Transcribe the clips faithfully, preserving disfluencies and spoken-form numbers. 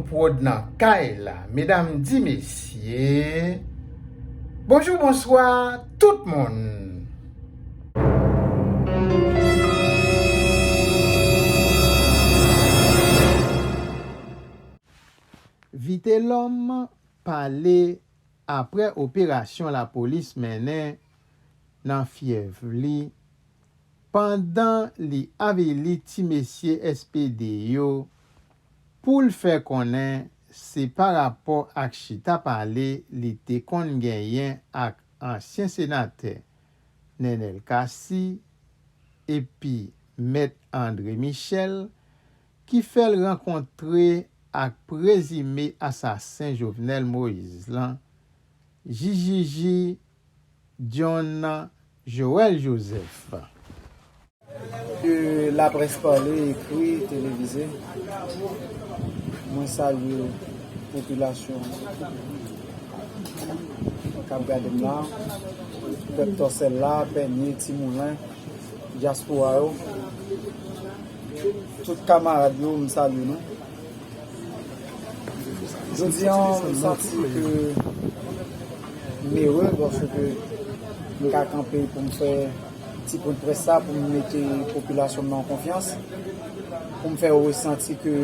Prod nan kay la, medam di mesye, bonjou, bonswa, tout moun. Vitelhomme pale apre operasyon lapolis mennen nan fyèv li, pandan li avili ti mesye S P D yo, pou l fè konnen se parapò ak chita pale li te konn genyen ak ansyen senatè Nenel Cassy epi Mèt André Michel ki fè l rankontre ak prezime asasen Jovenel Moïse lan, Jijiji John Joël Joseph. Ke laprès pale, ekri, televize, mwen salye popilasyon k ap gade m la, pèp Tòsèl la, Pènye, Ti Moulen, dyaspora yo, tout kamarad yo, m salye nou. Jodi a, m santi ke m ere paske m ka kanpe pou m fè ti pwen près sa, pou m mete popilasyon m nan konfyans, pou m fè yo resanti ke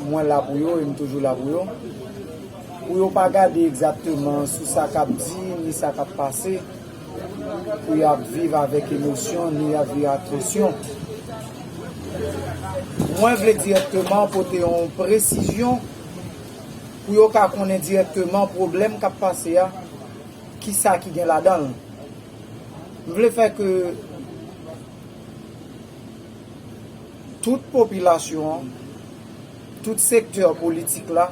mwen la pou yo e m toujou la pou yo. Pou yo pa gade egzakteman sou sa k ap di, ni sa k ap pase, pou y ap viv avèk emosyon, ni y ap viv ak tansyon. Mwen vle dirèkteman pote yon presizyon pou yo ka konnen dirèkteman pwoblèm k ap pase a, kisa ki gen ladan l. M vle fè ke tout popilasyon an, tout sektè politik la,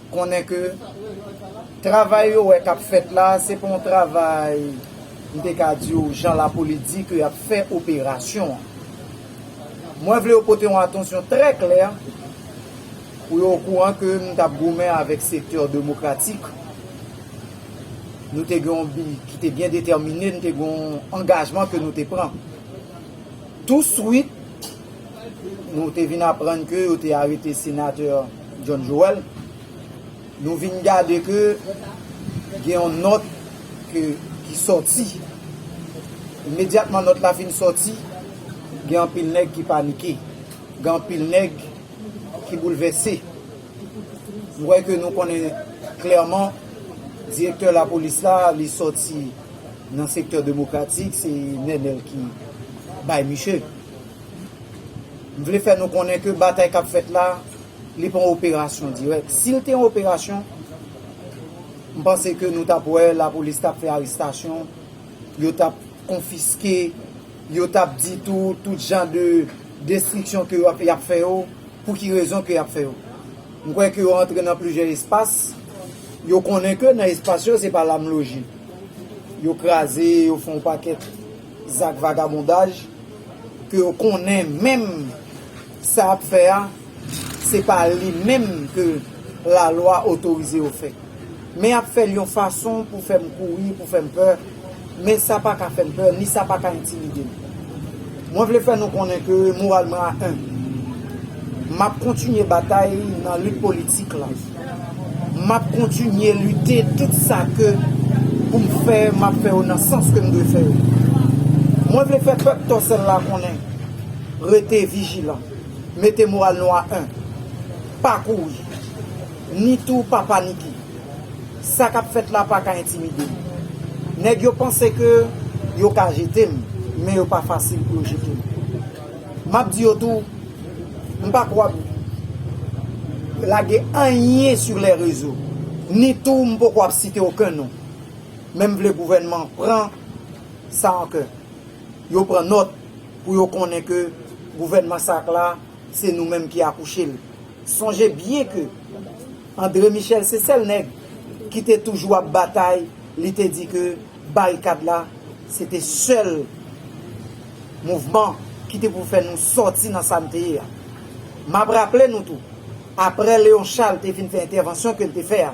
konnen ke travay yo wè k ap fèt la, se pa yon travay, m te ka di w, jan lapolis di ke y ap fè operasyon an. Mwen vle yo pote yon atansyon trè klè pou yo okouran ke m t ap goumen avèk sektè demokratik. Nou te gen yon bi ki te byen detèmine, nou te gen yon angajman ke nou te pran. Touswit, nou te vin aprann ke yo te arete senatè John Joël. Nou vin gade ke gen yon nòt ke, ki sòti. Imedyatman nòt la fin sòti, gen anpil nèg ki panike. Gen anpil nèg ki boulvèse. M kwè ke nou konnen klèman, direktè lapolis la, li sòti nan sektè demokratik, se Nenel ki bay misye. M vle fè nou konnen ke batay k ap fèt la, li pa yon operasyon dirèk. Si l te yon operasyon, m panse ke nou t ap wè lapolis t ap fè arestasyon, yo t ap konfiske, yo t ap di tou, tout jan de destriksyon ke y ap, y ap fè yo, pou ki rezon ke y ap fè yo. M kwè ke yo rantre nan plizyè espas, yo konnen ke nan espas yo, se pa la m loje. Yo kraze, yo fè yon pakèt zak vagabondaj, ke yo konnen menm sa y ap fè a, se pa li menm ke lalwa otorize yo fè. Men y ap fè l yon fason pou fè m kouri, pou fè m pè, men sa pa ka fè m pè, ni sa pa ka entimide m. Mwen vle fè nou konnen ke moral mwen a en. M ap kontinye batay nan lit politik la. M ap kontinye lite tout sa ke pou m fè, m ap fè yo nan sans ke m dwe fè yo. Mwen vle fè pèp Tòsèl la konnen, rete vijilan, mete moral nou a en, pa kouri, ni tou pa panike. Sa k ap fèt la pa ka entimide m. Nèg yo panse ke yo ka jete m, men yo pa fasil pou yo jete m. M ap di yo tou, m pa kwè w ap lage anyen sou lè rezo, ni tou m poko ap site okenn non. Men m vle gouvènman an pran sa an kè. Yo pran nòt pou yo konnen ke gouvènman sa k la, se nou menm ki akouche l. Sonje byen ke André Michel se sèl nèg ki te toujou ap batay, li te di ke barikad la, se te sèl mouvman ki te pou fè nou sòti nan sa n te ye a. M ap raple nou tou, apre Léon Charles te fin fè entèvansyon ke l te fè a,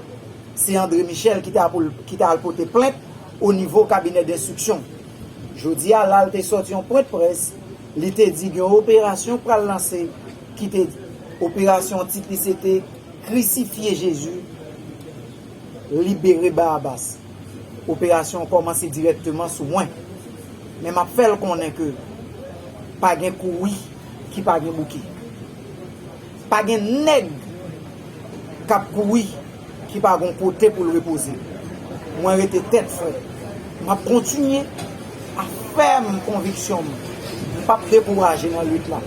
se André Michel ki te apou-, ki te al pote plent o nivo kabinè denstriksyon. Jodi a, la l te sòti yon pwen près, li te di gen yon operasyon pral lanse ki te Operasyon tit li se te Krisifye Jezi, libere Barabas. Operasyon an kòmanse dirèkteman sou mwen. Men m ap fè l konnen ke pa gen kouri ki pa gen bouke. Pa gen nèg k ap kouri ki pa gon kote pou l repoze. Mwen rete tèt frèt. M ap kontinye a fèm konviksyon m. M p ap dekouraje nan lit la.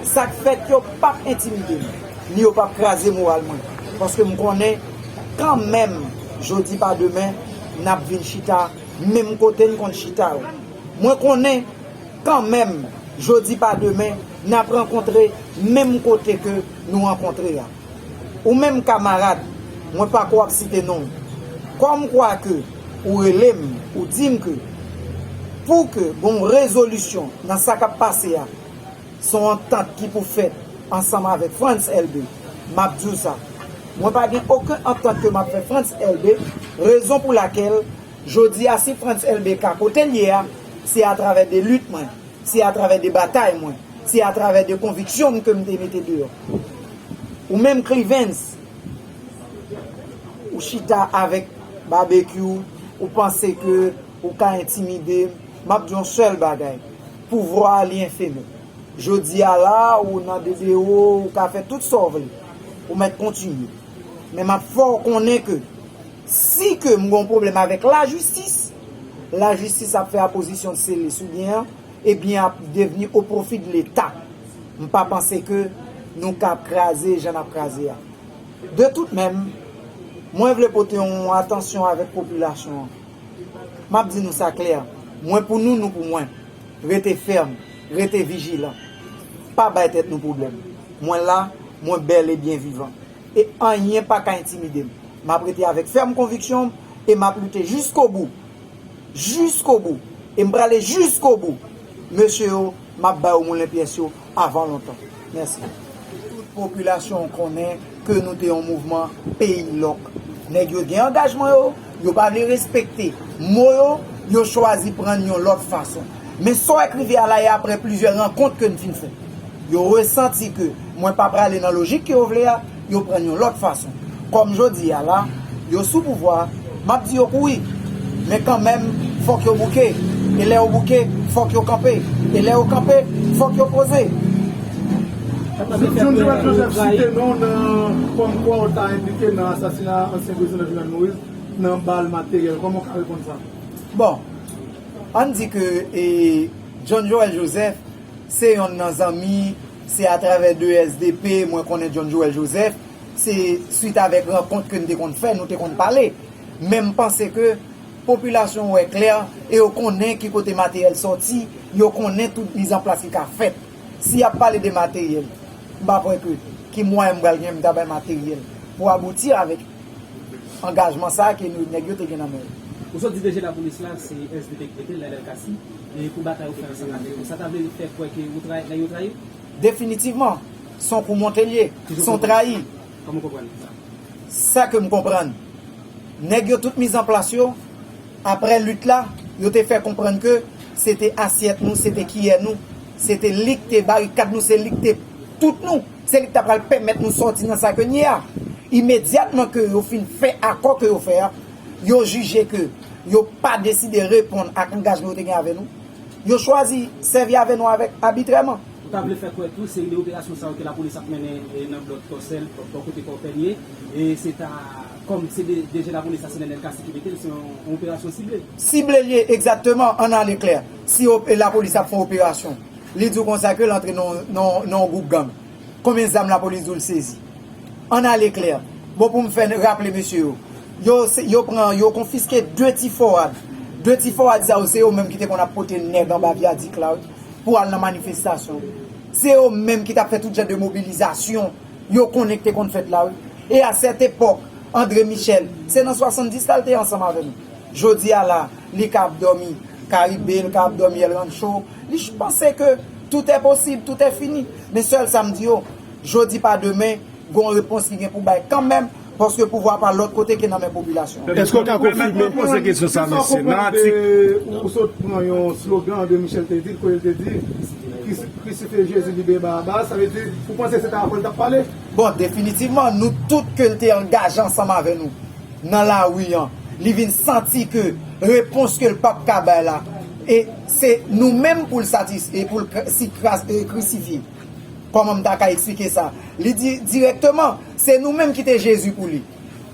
Sa k fèt yo p ap entimide m, ni yo p ap kraze moral mwen. Paske m konnen kanmenm, jodi pa demen, n ap vin chita menm kote n konn chita yo. Mwen konnen kanmenm, jodi pa demen, n ap rankontre menm kote ke nou rankontre a. Ou menm kamarad, mwen pako ap site non w. Kòmkwa ke ou rele m, ou di m ke pou ke gon rezolisyon nan sa k ap pase a, se yon antant ki pou fèt ansanm avèk Frantz Elbé. M ap di w sa. Mwen pa gen okenn antant ke m ap fè Frantz Elbé, rezon pou lakèl, jodi a, si Frantz Elbé ka kote l ye a, se atravè de lit mwen, se atravè de batay mwen, se atravè de konviksyon m ke m te mete deyò. Ou menm Clivens, ou chita avèk Babekyou, ou panse ke ou ka entimide m. M ap di yon sèl bagay, pouvwa a li enfemen. Jodi a la, ou nan D D O, ou ka fè tout sa w vle. Ou mèt kontinye. Men m ap fè w konnen ke si ke m gen yon pwoblèm avèk lajistis, lajistis ap fè apozisyon de selis ou byen an, ebyen ap devni o pwofi de Leta. M pa panse ke nou ka kraze jan n ap kraze a. De tout menm, mwen vle pote yon atansyon avèk popilasyon an. M ap di nou sa klè, mwen pou nou, nou pou mwen. Rete fèm, rete vijilan. Pa bay tèt nou pwoblèm. Mwen la, mwen bèl e byen vivan. E anyen pa ka entimide m. M ap rete avèk fèm konviksyon m e m ap lite jiskobou. Jiskobou. E m prale jiskobou. Mesye yo, m ap ba yo moulen pyès yo avan lontan. Mèsi. Tout popilasyon an konnen ke nou te yon mouvman peyi lòk. Nèg yo gen angajman yo, yo pa vle respekte mo yo, yo chwazi pran yon lòt fason. Men sa w wè k rive a la, e apre plizyè rankont ke n fin fè. Yo resanti ke mwen pa prale nan lojik ke yo vle a, yo pran yon lòt fason. Kòm jodi a la, yo sou pouvwa, m ap di yo kouri. Men kanmenm, fòk yo bouke. E lè yo bouke, fòk yo kanpe. E lè yo kanpe, fòk yo poze. John Joël Joseph site non w nan kòmkwa w ta enplike nan asasina ansyen prezidan Jovenel Moïse nan bal materyèl. Kòman w ka reponn sa? Bon, ann di ke e, John Joël Joseph se yonn nan zanmi, se atravè de S D P mwen konnen John Joël Joseph, se swit avèk rankont ke n te konn fè, nou te konn pale. Men m panse ke popilasyon wè klè e yo konnen ki kote materyèl sòti, yo konnen tout mizanplas ki ka fèt. Si y ap pale de materyèl, m pa kwè ke ki mwayen m pral gen m ta bay materyèl pou abouti avèk angajman sa a ke nou, nèg yo te gen nan men yo. Ou sot di D G lapolis la, se S D P ki mete l, Lionel Cassy, e pou batay ou fè ansanm avèk yo. Sa ta vle fè kwè ke ou trayi, nèg yo trayi w? Definitivman, se yon kou monte l ye, se yon trayi. Kòman w konprann sa? Sa ke m konprann, nèg yo tout mizanplas yo, apre lit la, yo te fè konprann ke se te asyèt nou, se te kiyè nou, se te li k te barikad nou, se li k te tout nou, se li k ta pral pèmèt nou sòti nan sa ke n ye a. Imedyatman ke yo fin fè akò ke yo fè a, yo jije ke yo pa deside reponn ak angajman yo te gen avè nou, yo chwazi sèvi avè nou avèk abitrèman. Ou ta vle fè kwè tou seri de operasyon sa yo ke lapolis ap mennen nan blòk Tòsèl, bò kote Pòpènye, e se ta kòm se D G lapolis la se Lionel Cassy ki mete l, se yon operasyon sible. Sible l ye, egzakteman, ann ale klè. Si lapolis ap fè yon operasyon, li di w konsa ke l antre nan yon gwoup gang. Konbyen zam lapolis di w l sezi? Ann ale klè. Bon, pou m fè raple mesye yo, yo, yo pran, yo konfiske de ti fòwad. De ti fòwad sa yo, se yo menm ki te konn ap pote nèg anba vyadik la, wi, pou al nan manifestasyon. Se yo menm ki t ap fè tout jan de mobilizasyon yo konnen ki te konn fèt la, wi. E a sèt epòk, André Michel, se nan swasanndis la l te ansanm avè nou. Jodi a la, li ka ap dòmi Karibe, li ka ap dòmi El Rancho. Li panse ke tout è posib, tout è fini. Men sèl sa m di yo, jodi pa demen, gon repons ki gen pou bay kanmenm, paske pouvwa pa lòt kote ke nan men popilasyon an. Èske w ka konfime? Mèt mwen poze kesyon sa, mesye. Nan atik. Ou sot pran yon slogan André Michel te di l, kote l te di, Kris- Krisifye Jezi, libere Barabas, sa vle di, ou panse se ta avè l t ap pale? Bon, definitivman, nou tout ke l te angaje ansanm avè nou nan lari an, li vin santi ke repons ke l p ap ka bay la, e se nou menm pou l satis- e pou l kr- si kras- e krisifye. Kòman m ta ka eksplike sa? Li di dirèkteman, se nou menm ki te Jezi pou li.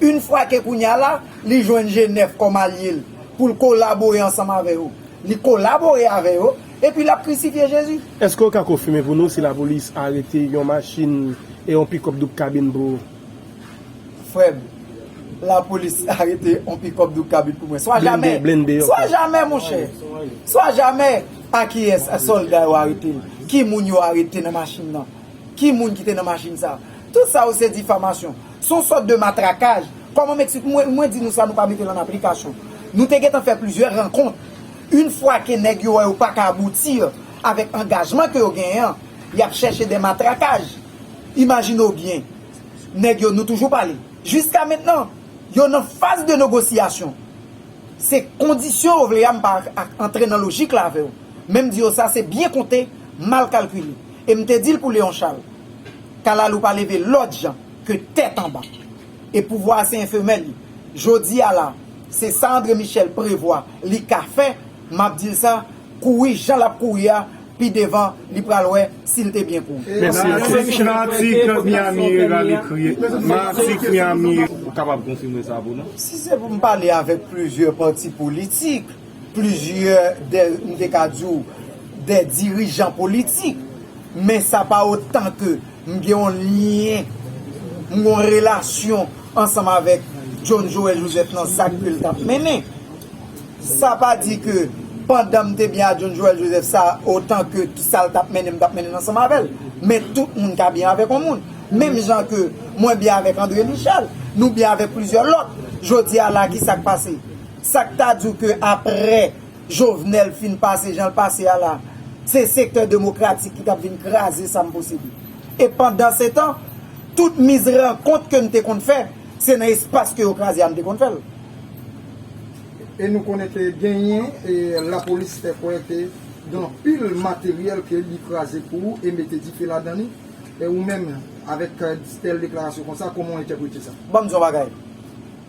Yon fwa ke kounye a la, li jwenn G nèf kòm alye l pou l kolabore ansanm avè yo. Li kolabore avè yo, epi l ap krisifye Jezi. Èske w ka konfime pou nou si lapolis arete yon machin e yon pikòp doub kabin pou ou? Frè m, lapolis arete yon pikòp doub kabin pou mwen. Swa jamè. Blende, blende, ok. Swa jamè, monchè. Swa jamè. A kiyès sòlda yo arete l? Ki moun yo arete nan machin nan? Ki moun ki te nan machin sa? Tout sa yo se difamasyon. Se yon sòt de matrakaj. Kòman m eksplike? Mwen, mwen di nou sa, nou pa mete l an aplikasyon. Nou te gentan fè plizyè rankont. Yon fwa ke nèg yo wè yo pa ka abouti avèk angajman ke yo genyen an, y ap chèche de matrakaj. Imajine w byen, nèg yo, nou toujou pale. Jiska mentnan, yo nan faz de negosyasyon. Se kondisyon yo vle a, m pa ak- antre nan lojik la avè w. Men m di yo sa, se byen konte, mal kalkile. E m te di l pou Leon Charles, kalalou pa leve lòt jan ke tèt anba. E pouvwa a se enfemèl li. Jodi a la, se sa André Michel prevwa li ka fè, m ap di l sa, kouri jan l ap kouri a, pi devan, li pral wè si l te byen kouri. Mèsi anpil. Matik Miami Herald écrit. Matik Miami. Ou kapab konfime sa pou nou? Si se pou m pale avèk plizyè pati politik, plizyè de, m te ka di w, de dirijan politik, men sa pa otan ke m gen yon lyen, m gen yon relasyon ansanm avèk John Joël Joseph nan sa ke l t ap mennen. Sa pa di ke pandan m te byen a John Joël Joseph, sa otan ke sa l t ap mennen, m t ap mennen l ansanm avè l. Men tout moun ka byen avèk yon moun. Menm jan ke mwen byen avèk André Michel, nou byen avèk plizyè lòt. Jodi a la, ki sa k pase? Sa k ta di w ke aprè Jovenel fin pase jan l pase a la, se sektè demokratik ki t ap vin kraze sa m posede. E pandansetan, tout miz rankont ke m te konn fè, se nan espas ke yo kraze a m te konn fè l. E nou konnen ke genyen, e, lapolis fè kwè ke gen anpil materyèl ke li kraze pou ou e mete dife ladan li. E ou menm, avèk, e, tèl deklarasyon konsa, kòman w entèprete sa? Ban m di yon bagay.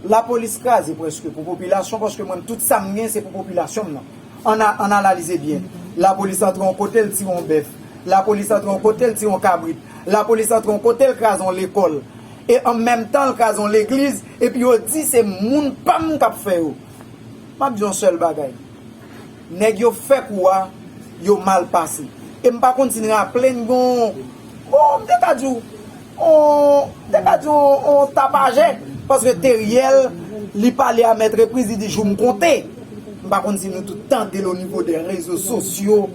Lapolis kraze prèske pou popilasyon, paske mwen, tout sa m gen, se pou popilasyon m nan. Ann a- ann analize byen. Lapolis antre yon kote, l tire yon bèf. Lapolis antre yon kote, l tire yon kabrit. Lapolis antre yon kote, l kraze yon lekòl. E an menm tan, l kraze yon legliz, epi yo di se moun pa m k ap fè yo. M ap di yon sèl bagay. Nèg yo fè kou a, yo mal pase. E m pa konn si n raple n gon, bon, m te ka di w, on, m te ka di w, on tapajè. Paske Teriel, li pale a mèt repriz, li di jou m konte. M pa konn si nou tout tande l o nivo de rezo sosyo,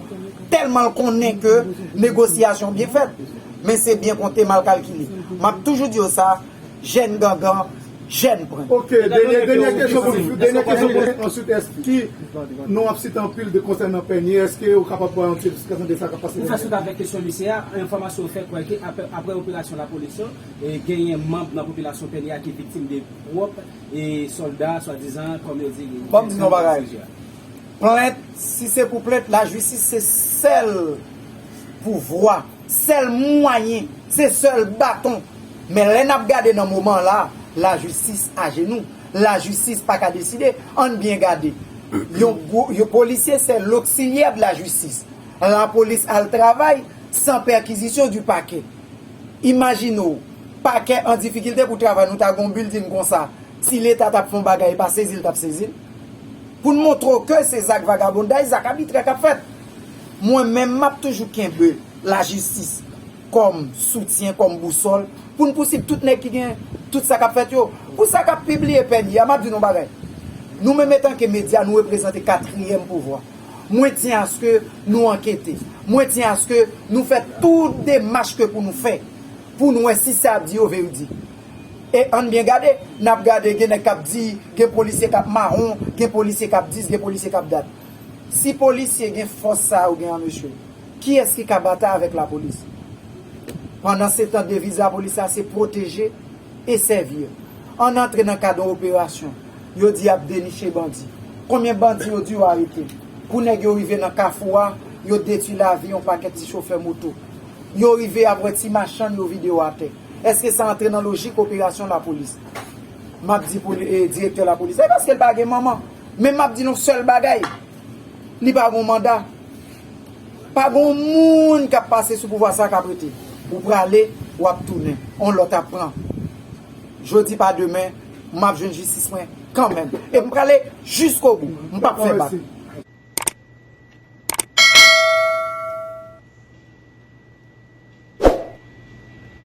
tèlman l konnen ke negosyasyon byen fèt. Men se byen konte, mal kalkile. M ap toujou di yo sa, jèn gangan, jèn pran. Ok, dènyè, dènyè kesyon pou nou, dènyè kesyon pou nou, answit, èske ki, nou ap site anpil de konsènan Pènye, èske ou kapab bay yon ti eksplikasyon de sa k ap pase? Pou fè swit avèk kesyon misye a, enfòmasyon yo fè kwè ke apre, apre operasyon lapolis yo, e, genyen manm nan popilasyon Pènye a ki viktim de pwòp, e, sòlda, swadizan, kòm yo di, ban m di nou bagay. Plent, si se pou plent, lajistis se sèl pouvwa, sèl mwayen, se sèl baton. Men lè n ap gade nan moman la, lajistis ajenou. Lajistis pa ka deside. Ann byen gade. Yon gwo, yon polisye se loksilyè de lajistis. Lapolis al travay san pèkizisyon di pakè. Imajine w, pakè an difikilte pou travay, nou ta gon bilding konsa. Si Leta t ap fè yon bagay, e pa sezi l t ap sezi l. Pou n montre w ke se zak vagabondaj, zak abitrè k ap fèt. Mwen menm, m ap toujou kenbe lajistis kòm soutyen, kòm bousòl, pou n pousib tout nèg ki gen tout sa k ap fèt yo. Pou sa k ap pibliye Pènye a, m ap di nou yon bagay. Nou menm, etanke medya, nou reprezante katriyèm pouvwa. Mwen tyen aske nou ankete. Mwen tyen aske nou fè tout demach ke pou nou fè, pou nou wè si sa ap di yo veridik. E ann byen gade, n ap gade, gen nèg k ap di, gen polisye k ap mawon, gen polisye k ap dis, gen polisye k ap dat. Si polisye gen fòs sa yo gen an mesye, kiyès ki ka batay avèk lapolis? Pandansetan, deviz lapolis la se pwoteje e sèvi. Ann antre nan kad yon operasyon. Yo di y ap deniche bandi. Konbyen bandi yo di yo arete? Pou nèg yo rive nan kafou a, Yo detwi lavi yon pakèt ti chofè moto. Yo rive ap wè ti machann yo vide yo atè. Èske sa antre nan lojik operasyon lapolis? M ap di pou, eh, direktè lapolis, se paske l pa gen manman. Men m ap di nou sèl bagay, li pa gon manda. Pa gon moun k ap pase sou pouvwa sa k ap rete. Ou prale, w ap tounen. On lòt ap pran. Jodi pa demen, m ap jwenn jistis mwen kanmenm. E m prale jiskobou. M p ap fè bak.